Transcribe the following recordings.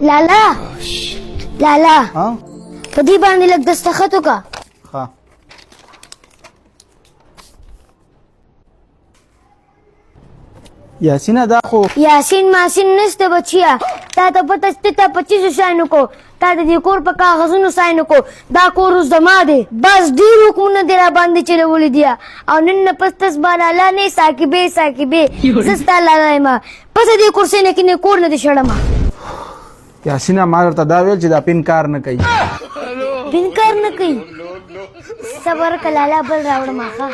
لالا لالا، ها، په دې باندې لږ دستخط وکړه. ښه، یاسینه دا خو یاسین ماسین نشته بچیا. تا ته پته شته تا په چیزو ساین وکړو؟ تا د دې کور په کاغذونو ساین وکړو. دا کور اوس زما دی. بس ډېر حکمونه دې راباندې چلولي دي او نن نه پس ته زما لالا نه، ساکبې ساکبې، زه ستا لالا یم. پس دې کرسۍ نه کښېنې، کور نه دې شړمه. یاسینه، ما درته دا ویل چې دا پین کار نه کوي. پین کار نه کوي؟ صبر وکړه لالا، بل راوړم. ښه،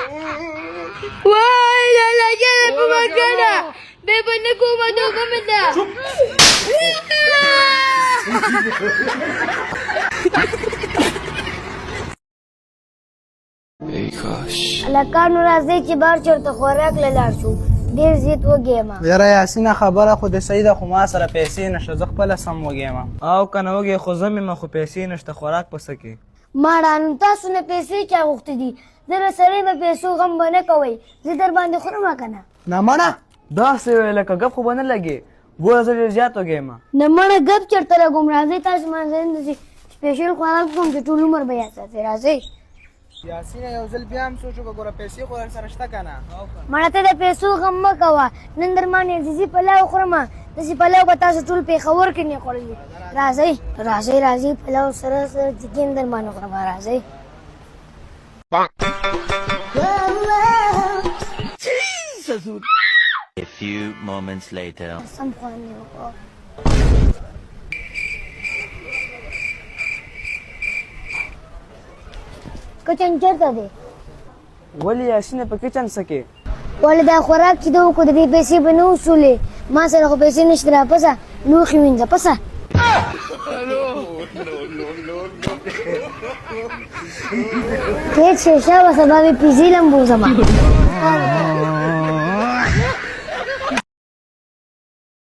وای لالا جانه، په ما کړه به به نه کومه، توبه مې ده. ای کاش. هلکانو، راځئ چې بار چېرته خوراک له لاړ شو، ډېر زیات وږی یم. یاره یاسینه، خبره خو دې صحیح ده، خو ما سره پیسې نشته، زه خپله سم وږی یم. او که نه وږی خو زه مې، خو پیسې نشته، خوراک په څه کې؟ ماړه، نو تاسو نه پیسې چا غوښتي دي؟ زه در سره یم، پیسو غم به نه کوئ، زه در باندې خورم که نه؟ نه مړه. داسې ویې لکه ګپ خو به نه لګې. ګوره، زه ډېر زیات وږی یم. نه مړه، ګپ چېرته لګوم؟ راځئ تاسو ما زه داسې special خوراک کوم چې ټول عمر به یاد ساتئ. راځئ. یاسینه، یو ځل بیا هم سوچ وکړه، ګوره پیسې خو در سره شته که نه؟ مړه، ته د پیسو غم مه کوه. نن در باندې عزیزي پلاو خورم، داسې پلاو به تاسو ټول پېښور کې نه خوړلي. راځئ راځئ راځئ، پلاو سره سره چکن در باندې خورم، راځئ. A few moments later. سم خوند یې وکړو. کچن چېرته دی؟ ولې یاسینه، په کچن څه کې؟ ولې دا خوراک چې ده وکړو، د دې پیسې به نه وصولې. ما سره خو پیسې نشته. راپسه لوښي وینځه پسه. تېر شې، شابه سبا به پیزې لم بوځم.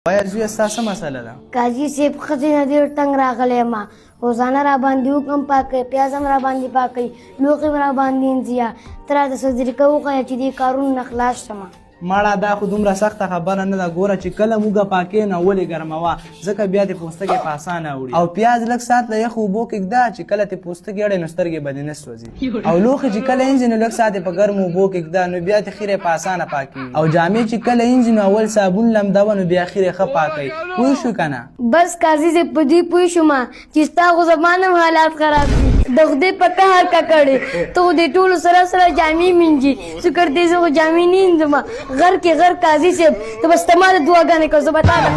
وایه زویه، ستا څه مسله ده؟ قاضي صاحب، ښځې نه ډېر تنګ راغلی یم. روزانه را باندې حکم پاکوي، پیاز هم را باندې پاکوي، لوښي هم را باندې وینځي. ته راته څه طریقه وښیه چې دې کارونو نه خلاص شم. مړه، دا خو دومره سخته خبره نه ده. ګوره، چې کله موږه پاکې نه ولې ګرموه، ځکه بیا دې پوستکی په اسانه اوړي. او پیاز لږ ساعت له یخو اوبو کې ږده، چې کله تې پوستکی اړې نو سترګې به دې نه سوځي. او لوښي چې کله اینځي نو لږ ساعت یې په ګرمو اوبو کې ږده، نو بیا دې خیرې په اسانه پاکېږي. او جامې چې کله اینځي نو اول صابون لمدوه، نو بیا خیرې ښه پاکوي. پوه شو که نه؟ بس قاضي صاحب، په دې پوه شوم چې ستا خو زما نه هم حالات خراب دي. د خدای په قهر ککړې، ته خو دې ټولو سره سره جامې مینځي. شکر دې، زه خو جامې نه وینځم. غر کې غر قاضي صاحب، ته بس ته ما له دعاګانې کوه، زه به تا ته.